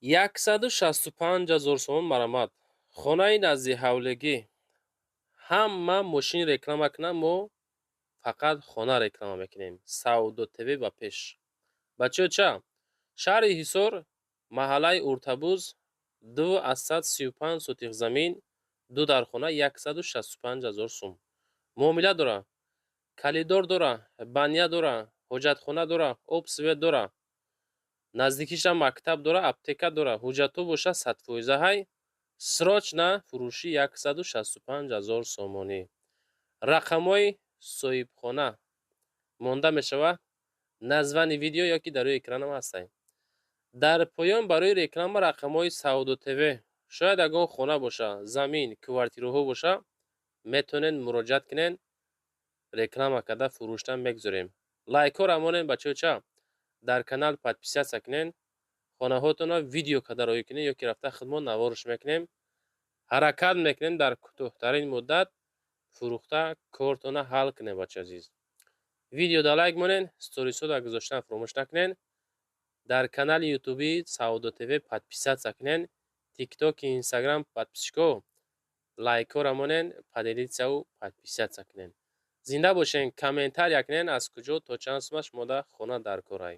165 000 сомон марамат. Хонаи назди ҳавлигӣ. Ҳама мошин реклама кунам, мо фақат хона реклама мекунем. Савдо ТВ ба пеш. Бачаҳо, ча? Шаҳри Ҳисор, маҳаллаи Уртабуз, 2,35 сотих замин, ду дархона, 165 000 сум. Муомила дора, калидор дора, баня дора, ҳоҷатхона дора, об, свет дора. Наздикиша мактаб дора, аптека дора, ҳуҷҷатҳо боша 100%-а ҳай. Срочно фурӯшӣ 165 000 сомонӣ. Рақамҳои соҳибхона монда мешавад название видео ёки дар рӯи экранам ҳастанд. Дар поён барои реклама рақамҳои Савдо ТВ. Шояд ягон хона боша, замин, квартираҳо боша, метавонед муроҷиат кунед, реклама карда фурӯштан мегузорем. Лайкҳоро монед, бачаҳо, ча? Дар канал подписаться кунед, хонаҳотонро видео карда роҳӣ кунед ёки рафта худмон наворш мекунем. Ҳаракат мекунем, дар кӯтоҳтарин муддат фурӯхта кортонро ҳал кунем, бачаи азиз. Видеода лайк монед, сторисҳода гузоштан фаромӯш накунед. Дар канали ютуби Савдо ТВ подписаться кунед. Тиктоки, Инстаграм подписчикҳо, лайкҳоро монед, поделиться-ву подписаться кунед. Зинда бошед, комментария кунед, аз куҷо то чанд сумаш мода хона дар корай.